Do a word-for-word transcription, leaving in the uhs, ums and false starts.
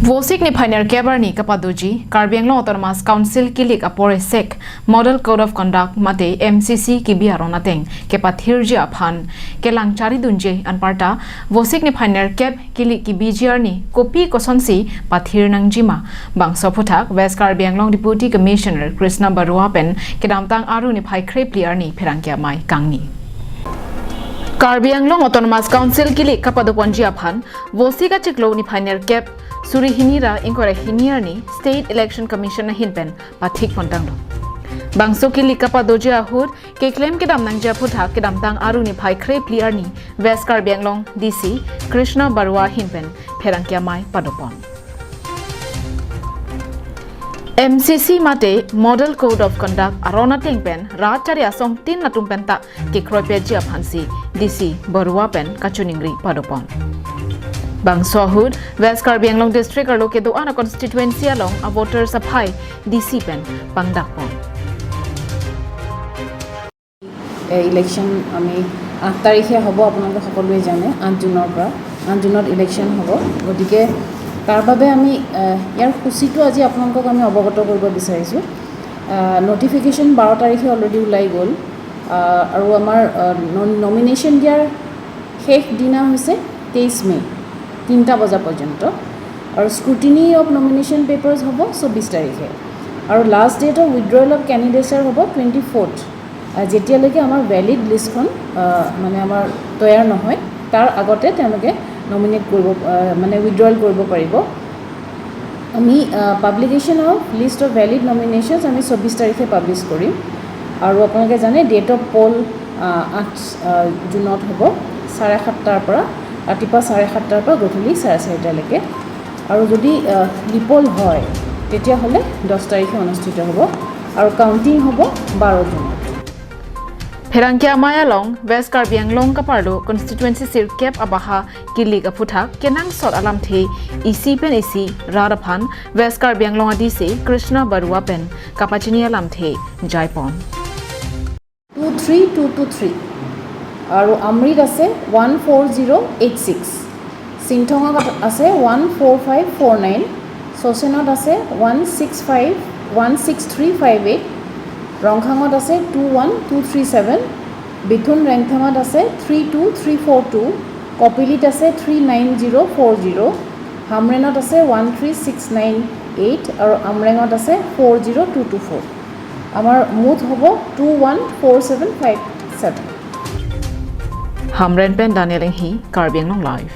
Vosik niphai nerkep arni kapadoji Karbi Anglong Autonomous Council kilik apor esek Model Code of Conduct mate M C C kibi aron ateng kepathirji aphan kelang charidunji anparta Vosik niphai nerkep kilik kibiji arni kopi kosonsi pathir nangjima, bangso aphuthak West Karbi Anglong Deputy Commissioner Krishna Barua pen kedamtang Aru niphai krephli arni pherangke amei kangni. Karbi Anglong Autonomous Council kilik kapadoponji aphan Vosik achiklo niphai nerkep suri hini ra ingkoi ra hini arni State Election Commission ahin pen pathik pontanglo. Bangso kilik kapadoji ahut keklem kedam nangji aphuthak kedamtang Aru niphai krephli arni West Karbi Anglong D C Krishna Barua ahin pen pherangke amei padopon. M C C mate Model Code of Conduct aron ateng pen rat chari asong tin atum penta kekroipetji aphansi D C Barua pen kachiningri padopon. Bangso ahut West Karbi Anglong District arlo kedo-an a constituency along a voters aphai D C pen pangdakpon. Election আমি আঠ তাৰিখে হ'ব, আপোনালোকে সকলোৱে জানে, আঠ জুনৰ পৰা। আঠ জুনত ইলেকশ্যন হ'ব। গতিকে তাৰ বাবে আমি এ, ইয়াৰ সূচীটো আজি আপোনালোকক আমি অৱগত কৰিব বিচাৰিছোঁ। নটিফিকেশ্যন বাৰ তাৰিখে অলৰেডি ওলাই গ'ল। আহ, আৰু আমাৰ নমিনেশ্যন দিয়াৰ শেষ দিনা হৈছে তেইছ মে, তিনিটা বজা পৰ্যন্ত। আৰু স্ক্ৰুটিনি অফ নমিনেশ্যন পেপাৰ্ছ হ'ব চৌব্বিছ তাৰিখে। আৰু লাষ্ট ডেট অফ উইথড্ৰৱেল অফ কেণ্ডিডেটছৰ হ'ব টুৱেণ্টি ফ'ৰ্থ। যেতিয়ালৈকে আমাৰ ভেলিড লিষ্টখন মানে আমাৰ তৈয়াৰ নহয়, তাৰ আগতে তেওঁলোকে নমিনেট কৰিব, মানে উইথড্ৰৱেল কৰিব পাৰিব। আমি publication of list of valid নমিনেশ্যনছ আমি চৌব্বিছ তাৰিখে পাব্লিছ কৰিম। আৰু আপোনালোকে জানে, ডেট অফ পল আঠ জুনত হ'ব, চাৰে সাতটাৰ পৰা, ৰাতিপুৱা চাৰে সাতটাৰ পৰা গধূলি চাৰে চাৰিটালৈকে। আৰু যদি লিপল হয়, তেতিয়াহ'লে দহ তাৰিখে অনুষ্ঠিত হ'ব আৰু কাউণ্টিং হ'ব বাৰ জুনত। Pherangke amei along West Karbi Anglong kaparlo constituency sirkep abaha kilik aphuthak kenangsot alamthe isi pen isi rat aphan West Karbi Anglong a D C Krishna Barua pen kapachini alamthe jaipon. Two three two two three আৰু আমৰিত আছে one four zero' eight six, চিংথঙত আছে one four five four nine, শচীনত আছে one six five one six three five eight, ৰংখাঙত আছে two one two three seven, বিথুন ৰেংথেঙত আছে three two three four two, কপিলিত আছে three nine zero' four zero', হামৰেণত আছে one three six nine eight আৰু আমৰেঙত আছে four zero' two two four. আমাৰ মুঠ হ'ব two one four seven five seven. Hamren pen Daniel Enghi, Karbi Anglong Live.